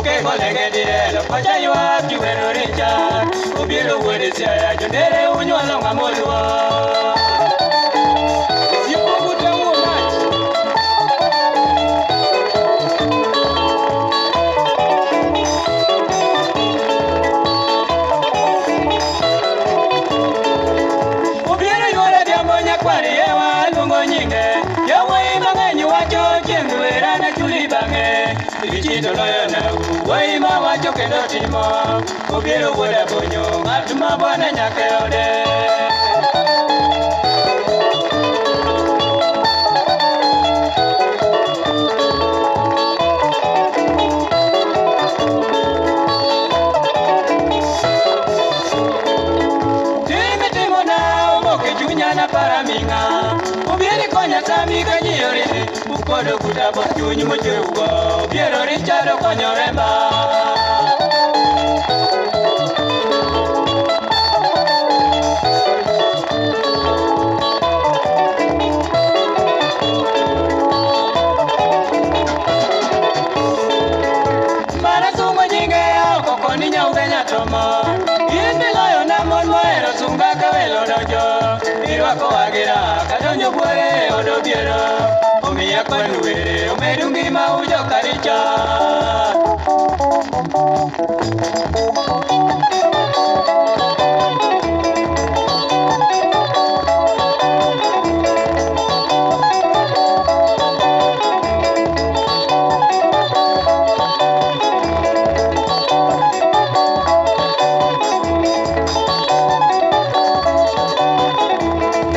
Okego lenge dielo kocha ywak kiwero Richard. Obiero wuod Siaya jondere unywolo ng'amoluor. Obiero yuore dhiambo nyakwar yewa luongo nyinge. Yawuoyi mang'eny wacho chieng' wera na chuli bang'e. Ichito loyo nau wuoyi ma wacho kendo timo. Obiero wuod Abonyo ng'at ma bwana nyaka e ode. Tim itimona omoko e chunya napara ming'a. Obiero ikonya sami ka ji ore. Ukodo kutabo chuny mochwerugo. Obiero Richard okonyo remba. Mana sungo nyinge oko koni nyauge nyatomo. In miloyo na mon mohero sunga ka welo donjo. Irwako wagira kadonjo buore e od Obiero. Omiya kwanu were omedu ngima ujo ka Richard.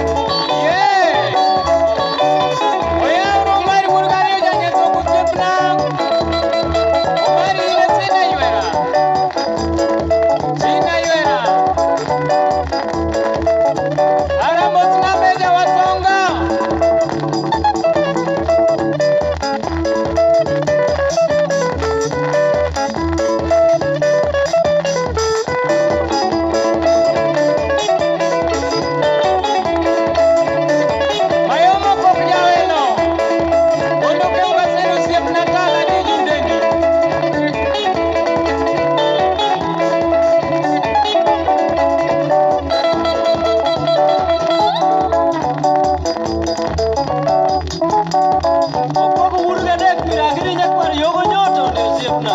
Yeah! Oyawro mar wuod Kariyo jangeso osiepna. Omari in sina ywera. Sina ywera. Ara mosna meja wasonga. Mayomo kok jawelo. Mondo kew masin osiepna tala diju ndendi. Okogo wuod gadek piero abiriyo nyakwar Yogo Nyoto ne osiepna.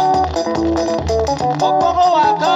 Okogo waka.